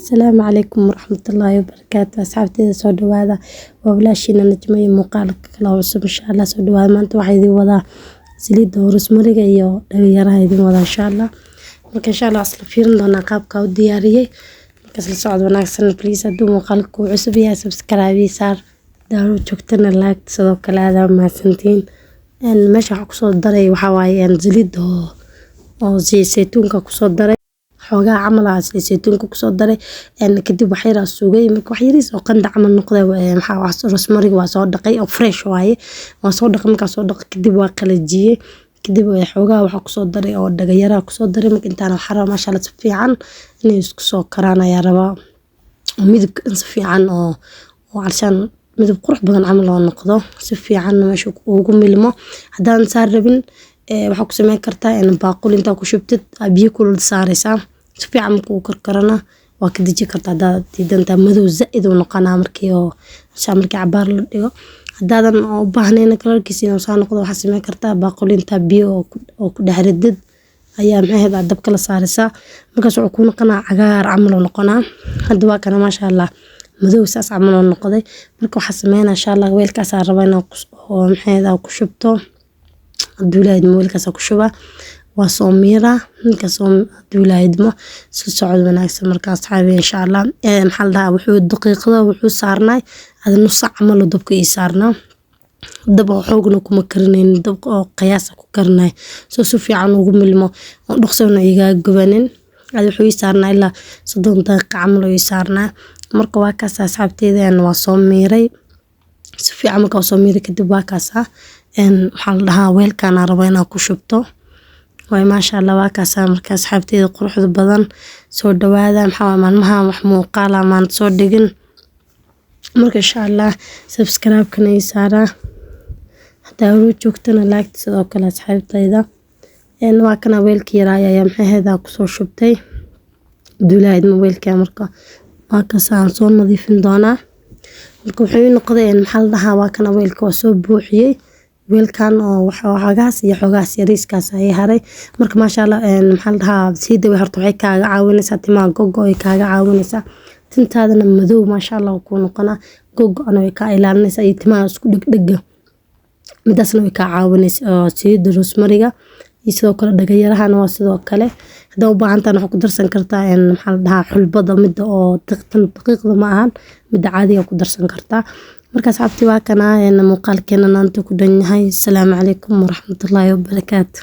Asalaamu calaykum waraxmatullaahi wabarakaatu. Asxaabteyda, soo dhawaada. Waa walaashiina Najmo iyo muuqaalka kale oo cusub, insha Allah. Soo dhawaada. Maanta waxaa idin wadaa saliidda rosemary-ga iyo dhagayaraha idin wadaa, insha Allah. Marka insha Allah isla fiirin doonaa qaabka u diyaariyey. Marka isla socod wanaagsan. Please, hadduu muuqaalka kuu cusub yahay, subscribe ii saar, daawo joogtana like sidoo kale. Aad mahadsantiin. Meesha waxaa kusoo daray waxaa waaye saliid oo saytuunka kusoo daray, xoogaa camal ah saytuunka kusoo daray. Kadib wax yar sugay. Marka wax yariis oo qanda camal noqday, maxaa, rosemary waa soo dhaqay oo fresh waaye, waa soo dhaqay. Markaa soo dhaqay kadib waa qalajiyey. Kadib xoogaa waxaa kusoo daray oo dhagayaraha kusoo daray. Marka intaan waxaa rabaa, maasha Allah, si fiican inay isku soo karaan ayaa rabaa, oo midabka dhan si fiican oo calshaan midab qurux badan camal oo noqdo, si fiican meesha ugu milmo. Haddaan saar rabin, waxaa ku sameyn kartaa in baaquli intaa ku shubtid biyo kulul saareysaa. Si fiican markuu karkarana waa ka deji kartaa. Haddaad diidantaa, madow zaid uu noqonaa markii oo markii cabaar la dhigo. Haddaadan u baahnayn kalarkiisa inuu saa noqdo, waxaa sameyn kartaa baaquli intaa biyo oo ku dhex ridid ayaa, maxay ahayd, aad dabka la saareysaa. Markaas wuxuu kuu noqonaa cagaar camal uu noqonaa. Hadda waa kana, maasha Allah, madow saas camal uu noqday. Marka waxaa sameynaa, insha Allah, weelkaasaa rabaa inaan oo, maxay ahayd, ku shubto. Hadduu Ilaahay idmo, weelkaasaa ku shubaa, waa soo miiraa. Markaas hadduu Ilaahay idmo, isla socod wanaagsan. Marka asxaabi, insha Allah, maxaa la dhahaa, wuxuu daqiiqada wuxuu saarnay ada nus saac camal oo dabka ii saarnaa. Dab oo xoogna kuma karinaynin, dab oo qiyaas ku karinay, soo si fiican ugu milmo oo dhaqsona igaga gubanin. Ada wuxuu ii saarnaa ilaa 30 daqiiqo camal oo ii saarnaa. Marka waa kaas, asxaabteyda, waa soo miiray si fiican. Markaa soo miiray kadib, waa kaasa, waxaa la dhahaa, weelkaan aan rabaa inaan ku shubto waay. Maasha Allah, waa kaasa. Marka asxaabteyda quruxda badan, soo dhawaada. Maxaa waaye, maalmahan wax muuqaal ah maan soo dhigin. Marka insha Allah subscribe-kana ii saaraa, hadaa hore joogtana like sidoo kale. Asxaabtayda, waa kana weelkii yaraay ayaa, maxay ahayd, kusoo shubtay duulahaydma weelka. Marka waa kaas, aan soo nadiifin doonaa. Marka wuxuu ii noqday, maxaa la dhahaa, waa kana weelka, waa soo buuxiyey weelkan oo xoogaas iyo xoogaas yariiskaas ayay haray. Marka maasha Allah, maxaa la dhahaa, sii horta waxay kaaga caawinaysaa timaha gogo ay kaaga caawinaysaa, tintaadana madow, maasha Allah, kuu noqonaa. Gogo-ana way kaa ilaalinaysaa iyo timaha isku dhegdhega, midaasna way kaa caawinaysaa saliidda rosemary-ga. Iyo sidoo kale dhagayarahana waa sidoo kale. Haddaa u baahantahan, waxaa ku darsan kartaa, maxaa la dhahaa, xulbada, midda oo tan daqiiqda ma ahan, midda caadiga ku darsan kartaa. Marka asxaabtii, waa kana muuqaalkeena maanta ku dhan yahay. Asalaamu calaykum waraxmatullaahi wabarakaatu.